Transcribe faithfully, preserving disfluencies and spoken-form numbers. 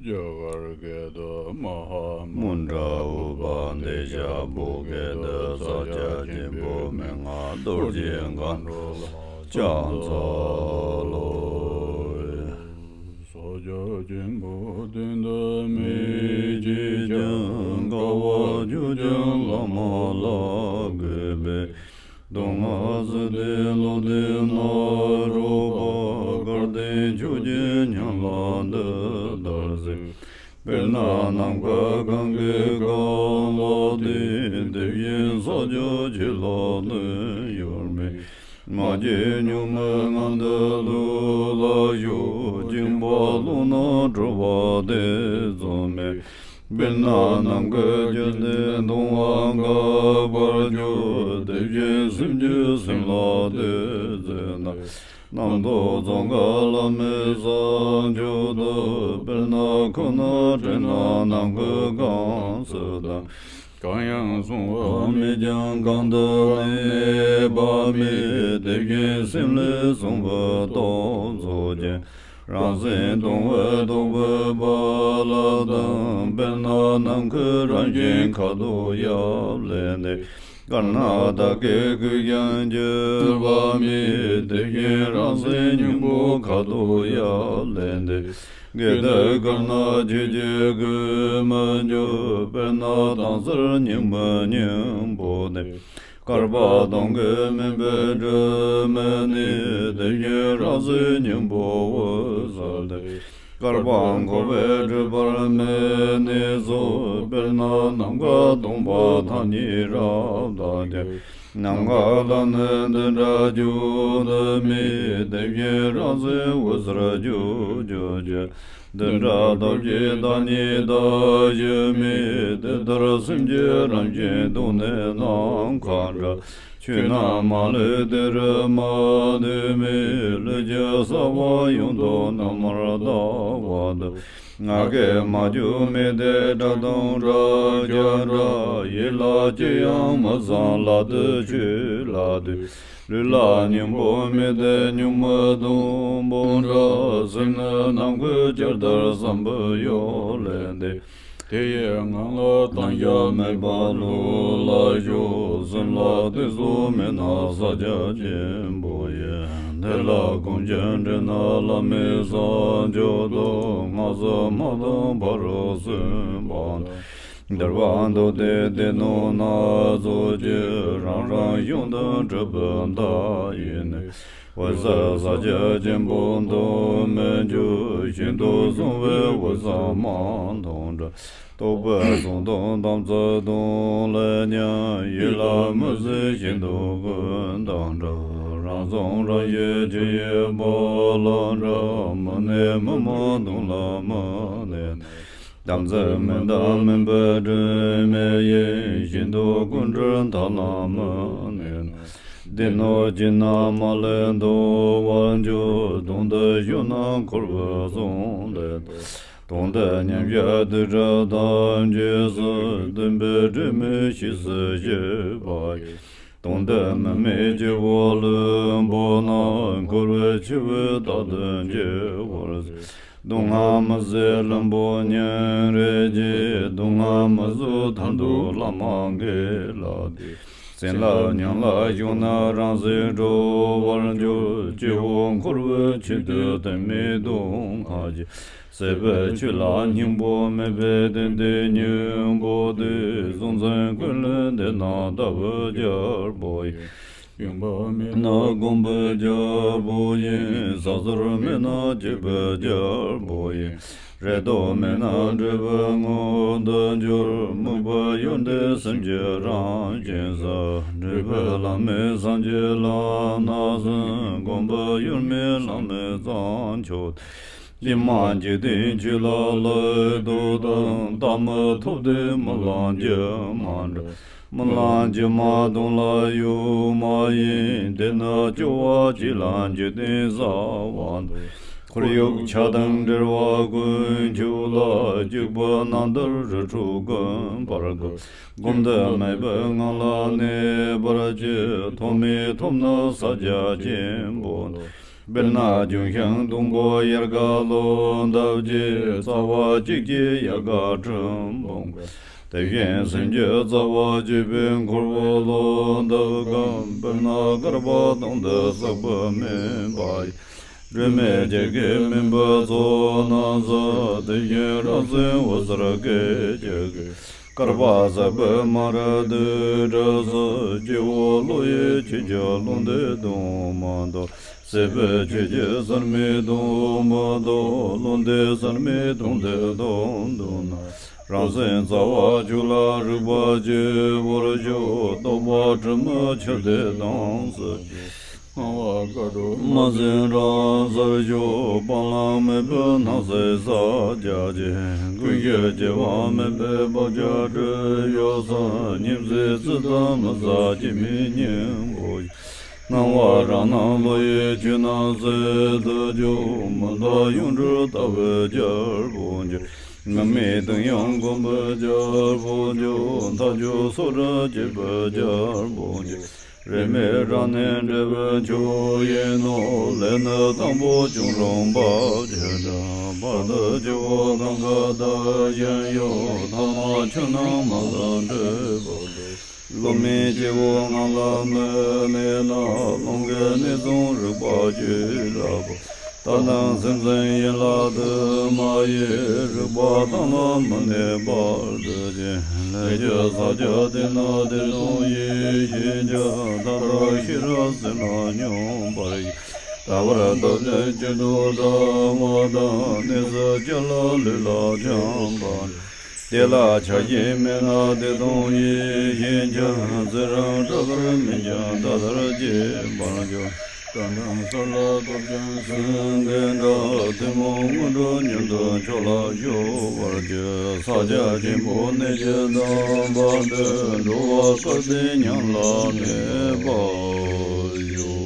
རྒྱ་གར་སྐད་དུ། མ་ཧཱ་མུནྡྲ་ཨུ་པ་དེ་ཤ་བོ་སྐད་དུ། ས་སྐྱ་ཆེན་པོ་མན་ངག་རྡོ་རྗེ་མཁའ་འགྲོ་ལ་ཕྱག་འཚལ་ལོ། ས་སྐྱ་ཆེན་པོ་དོན་དུ་མི་མཇེད་ཀྱང་། དཀའ་བ་བཅུ་སྤྱད་བླ་མ་ལ་གུས་པས། སྡུག་བསྔལ་ཟད་དེ་ལོག་སྟེ་ནཱ་རོ་པ། སྐལ་ལྡན་ཆོས་ཀྱི་ཉམས་ལ་འདི་ལྟར་གཟིགས། དཔེར་ན་ནམ་མཁའ་གང་གི་སྐར་ལ་བལྟས། དེ་བཞིན་ས་སྐྱ་ཆོས་ལ་དོན་ཡོད་མེད། མ་སྐྱེས་གཉུག་མའི་ངང་དུ་ལྷུག་ལ་ཞོག། བཅིངས་པ་ལོག་ན་གྲོལ་བ་དེ་ཙམ་མེད། དཔེར་ན་ནམ་མཁའི་རྒྱུན་ལྡན་སྟོང་པ་འགག་པར་འགྱུར། དེ་བཞིན་སེམས་ཀྱི་སེམས་ལ་དེ་ཚེ་ན། རྣམ་རྟོག་ཙམ་འགགས་བླ་མེད་ས་མཆོག་ཏུ། དཔེར་ན་ཁོ་ན་དྲན་ན་ནམ་མཁའི་གང་སུ་དང་། གང་ཡང་གསུང་བ་མེད་ཀྱང་གང་དུ་གནས་པ་མེད། དེ་བཞིན་སེམས་ལས་གསུངས་པའི་སྟོབས་རྫོགས་ཀྱི། རང་སེམས་སྟོང་པའི་རྟོགས་པའི་བག་ལ་དང་། དཔེར་ན་ནམ་མཁའི་རང་བཞིན་ཁ་དོག་ཡབ་ལེན་ཏེ། དཀར་ནག་དག་གི་ཀུན་ཀྱང་འགྱུར་བ་མེད། དེ་བཞིན་རང་སེམས་སྙིང་པོ་ཁ་དོག་ཡབ་ལེན་ཏེ། གལ་ཏེ་དཀར་ནག་ཆོས་ཀྱི་ཀུན་མི་འགྱུར། དཔེར་ན་དྭངས་གསལ་ཉི་མའི་སྙིང་པོ་སྟེ། བསྐལ་པ་སྟོང་གི་མུན་པས་སྒྲིབ་མི་ནུས། དེ་བཞིན་རང་སེམས་སྙིང་པོ་འོད་གསལ་ཏེ། བསྐལ་པ་འཁོར་བས་སྒྲིབ་པར་མི་ནུས་སོ། དཔེར་ན་ནམ་མཁའ་སྟོང་པ་མཐའ་གཉིས་རབ་དག་ཀྱང་། ནམ་མཁའ་ལ་ནི་འདི་འདྲ་འཇུག་ཏུ་མེད། དེ་བཞིན་རང་སེམས་འོད་གསལ་རྒྱུ་རྒྱུ་ཅན། འདི་འདྲ་སྟོབས་ཀྱིས་བདག་ཉིད་བདག་གཞན་མེད། དེ་ལྟར་སེམས་ཀྱི་རང་བཞིན་སྟོང་ནི་ནམ་མཁའ་འདྲ། ཆོས་རྣམས་མ་ལུས་དེ་རུ་མ་ལུས་མེད། ལུས་ཀྱི་ས་བོན་ཡུན་དུ་ནམ་མར་དག་པ་དང་། ངག་གི་མ་གྱུར་མི་དེ་སྒྲ་དང་སྒྲ་བརྒྱ་འདྲ། ཡིད་ལ་ཅི་ཡང་མི་བསམ་ལག་ཏུ་ཆོས་ལ་ལྟོས། ལུས་ལ་སྙིང་པོ་མེད་དེ་སྨྱུག་མའི་སྡོང་པོ་འདྲ། སེམས་ནི་ནམ་མཁའི་བྱ་ལྟར་བསམ་པའི་ཡུལ་ལས་འདས། དེ་ཡི་ངང་ལ་བཏང་བྱ་མེད་པ་ལྷུག་ལ་ཞོག། སེམས་ལ་གཏད་སོ་མེད་ན་ས་སྐྱ་ཆེན་པོ་ཡི། དེ་ལ་གོམས་ཀྱིས་འདྲེན་ན་བླ་མེད་ས་མཆོག་ཏུ། སྔགས་ཟབ་མོ་དང་ཕ་རོལ་སུན་པ་དང་། འདུལ་བ་མདོ་སྡེ་སྡེ་སྣོད་སྣ་ཚོགས་ཀྱི། རང་རང་གཞུང་དང་གྲུབ་པའི་མཐའ་ཡས་ནས། འོད་གསལ་ས་སྐྱ་ཆེན་པོ་མཐོང་མི་འགྱུར། ཤིན་ཏུ་གསང་བའི་འོད་ཟེར་མ་དང་འདྲ། རྟོག་པའི་ཟོན་དང་དམ་ཚིག་དང་ལས་ཉོན། ཡིད་ལ་མི་བཟོད་ཤིན་ཏུ་ཀུན་དང་འདྲ། རང་བྱུང་རང་བཞིན་ཆུ་ཡི་བ་ལ་འདྲ། མི་གནས་མི་སྨྲ་གདོང་ལ་མི་གནས། དམ་ཚིག་མི་འདའ་མུན་པའི་སྒྲོན་མེ་ཡིས། ཤིན་ཏུ་ཀུན་འདུལ་མཐའ་ལ་མི་གནས་ན། སྡེ་སྣོད་ཀྱི་ནང་མ་ལས་འདུལ་བར་འགྱུར། དོན་དུ་ཞུགས་ན་འཁོར་བའི་གཟུངས་ལས། དོན་དུ་མཉམ་བཞག་དུས་གྲོལ་ཐམས་ཅད་སུ། སྟོན་པའི་སྒྲོན་མེ་ཞེས་སུ་བཤད་པ་ཡི། དོན་དུ་མི་དམིགས་སྤྱི་བོ་ཀློང་པོ་ན། འཁོར་བའི་ཆུ་བོས་རྟག་ཏུ་འགྱུར་བར་གཟིགས། སྡུག་བསྔལ་མི་བཟད་ལྷུན་པོ་ཉིན་རེ་ཅིག། སྡུག་བསྔལ་མི་བཟོད་ཐར་འདོད་བླ་མ་འགས་ལ་འདུད། བྱིན་རླབས་ཉམས་ལ་ཞུགས་ན་རང་སེམས་གྲོལ་བར་འགྱུར། སྤྱི་བོ་འཁོར་བའི་ཆུ་དེ་དོན་མེད་སྡུག་བསྔལ་གྱི། སྲིད་པའི་ཆུ་ལ་སྙིང་པོ་མེད་པའི་དོན་དེ་སྙིང་པོ་སྟེ། གཟུང་འཛིན་ཀུན་ལས་འདས་ན་ལྟ་བའི་རྒྱལ་པོ་ཡི། ཡོང་འབབ་མེད་ན་སྒོམ་པའི་རྒྱལ་པོ་ཡིན། ཟ་ཟུར་མེད་ན་སྐྱིད་པའི་རྒྱལ་པོ་ཡིན། རེ་དོགས་མེད་ན་འབྲས་བུ་མངོན་དུ་འགྱུར། སྨུག་པ་ཡོན་ཏན་སེམས་ཀྱི་རང་བཞིན་ཟེར། འབྲས་བུ་བླ་མེད་སངས་རྒྱས་ལམ་སྣ་ཟིན། སྒོམ་པ་ཡོན་མེད་བླ་མེད་གཙང་ཕྱོགས། ཀྱེ་མ་འཇིག་རྟེན་ཆོས་ལ་ལུས་ཐོག་དང་། ལྟ་མི་ཐོབ་དེ་རྨི་ལམ་སྒྱུ་མ་འདྲ། རྨི་ལམ་སྒྱུ་མ་གདོང་ལ་ཡོད་མ་ཡིན། དེ་ནི་སྐྱོ་བ་གཅིག་ལ་འཇིག་རྟེན་ཟ་བ་འདྲ། ཁོར་ཡུག་ཆགས་སྡང་འབྲེལ་བ་ཀུན་ཆོད་ལ། སྐྱུག་པའི་ནམ་ཟླར་རི་ཁྲོད་ཀུན་འབར་དགོས། སྒོམ་དུ་མེད་པའི་ངང་ལ་གནས་པར་གྱུར། ཐོག་མེད་ཐོབ་ན་ས་སྐྱ་ཆེན་པོ་འདི། དཔེར་ན་ལྗོན་ཤིང་སྡོང་པོ་ཡལ་ག་ལོ་འདབ་ཀྱི་རྩ་བ་གཅིག་གི་ཡལ་ག་ཁྲི་འབུམ། དེ་བཞིན་སེམས་ཀྱི་རྩ་བ་བཅུ་པའི་འཁོར་བུ་ལོ་འདབ་གམ། དཔེར་ན་བསྐལ་པ་སྟོང་དུ་བསགས་པ་སྨིན་པ་ཡི། སྒྲོན་མེ་བརྒྱད་ཀྱི་མུན་པའི་ཚོགས་རྣམས་སེལ། དེ་བཞིན་རང་སེམས་འོད་གསལ་སྐད་ཅིག་གིས། བསྐལ་པ་ཟད་པའི་མ་རིག་རྡུལ་བྲལ་སོགས། སྤྱི་བོ་ཀླུ་ཡི་ཆོས་ཀྱི་ཀློང་རྡོལ་དུ་མ་འདོར། སྲིད་པའི་ཆོས་ཀྱི་ཟེར་མའི་དུང་མ་འདོར། བློ་འདས་ཟེར་མའི་དུང་རྡོལ་དུ་འདུག་ན། རང་སེམས་རྩ་བ་བཅུ་ལ་རིག་པ་བཅུ་བོར་ཤོག། རྟོག་པ་དྲི་མ་ཆུ་ཟླའི་མདངས་སུ་གྱུར། སྣང་བ་དཀར་པོ་མ་ཟིན་རང་སར་ཤོག། སྤང་བླང་མེད་པའི་སྣང་སྲིད་ས་རྒྱ་ཆེ། ཀུན་གཞི་སྐྱེ་བ་མེད་པའི་བག་ཆགས་སྤྲོས་གཡོ་ས། ཉིན་མཚན་རྩིས་དང་མི་ཟ་སྐྱེ་མེད་སྙིང་པོ་ཡི། སྣང་བ་རང་སྣང་བློ་ཡི་ཆོས་རྣམས་ཟད་དུ་འཇོག། མི་རྟག་ཡོངས་གྲོལ་ལྟ་བའི་རྒྱལ་པོར་འགྱུར། དངོས་མེད་དོན་ཡང་སྒོམ་པའི་རྒྱལ་པོར་འགྱུར། མཐའ་མཇུག་སོ་སོར་སྐྱེས་པའི་རྒྱལ་པོར་འགྱུར། རིས་མེད་རབ་གནས་འབྲས་བུའི་མཆོག་ཡིན་ནོ། ལས་ནི་དང་པོ་བྱུང་རུང་བར་ཆད་དང་། བར་དུ་གཅིག་པོ་གང་ག་བདག་གཞན་ཡོད། ཐ་མ་ཆོས་རྣམས་མ་ལུས་འབྲས་བུ་སྟེ། བློ་མིག་སྤྱི་བོའི་ངང་ལ་མི་གནས་ལ། རླུང་གི་གནས་ཟུང་རིག་པ་ཅི་འདྲ་བ། ད་ནི་སེམས་ཟིན་ཡིད་ལ་དུ་མ་ཡིས། རིག་པ་དྭངས་ལ་མི་གནས་བར་དུ་གྱུར། ལས་ཀྱི་ཕྱག་རྒྱ་དེ་ནི་བདེ་སྟོང་ཡིད་བཞིན་གྱི། མཐའ་དག་ཤེས་རབ་སེམས་ལ་སྙོམས་པར་ཞུགས། ལྟ་བར་སྟོབས་ལྡན་སྤྱི་བོ་དང་པོ་དང་། གནས་སུ་བཅས་ལ་ལུས་ལ་འཆང་བར། དེ་ལ་ཆགས་ཞེན་མེད་ན་བདེ་སྟོང་ཡིད་བཞིན་གྱི། ཚེ་རབས་བསྐལ་པར་སྨིན་ཅིང་ད་ལྟར་སྐྱེ་བར་འགྱུར། དྲན་དང་གསལ་ལ་སྟོབས་ཅན་སེང་གེ་འདྲ། ཐུན་མོང་དངོས་གྲུབ་མྱུར་དུ་མཆོག་ལ་སྤྱོད་པར་བགྱི། ས་སྐྱ་ཆེན་པོའི་གནས་ཀྱི་དམ་པ་འདི། འགྲོ་བ་བསྐལ་པའི་ཉམས་ལ་གནས་པར་ཤོག།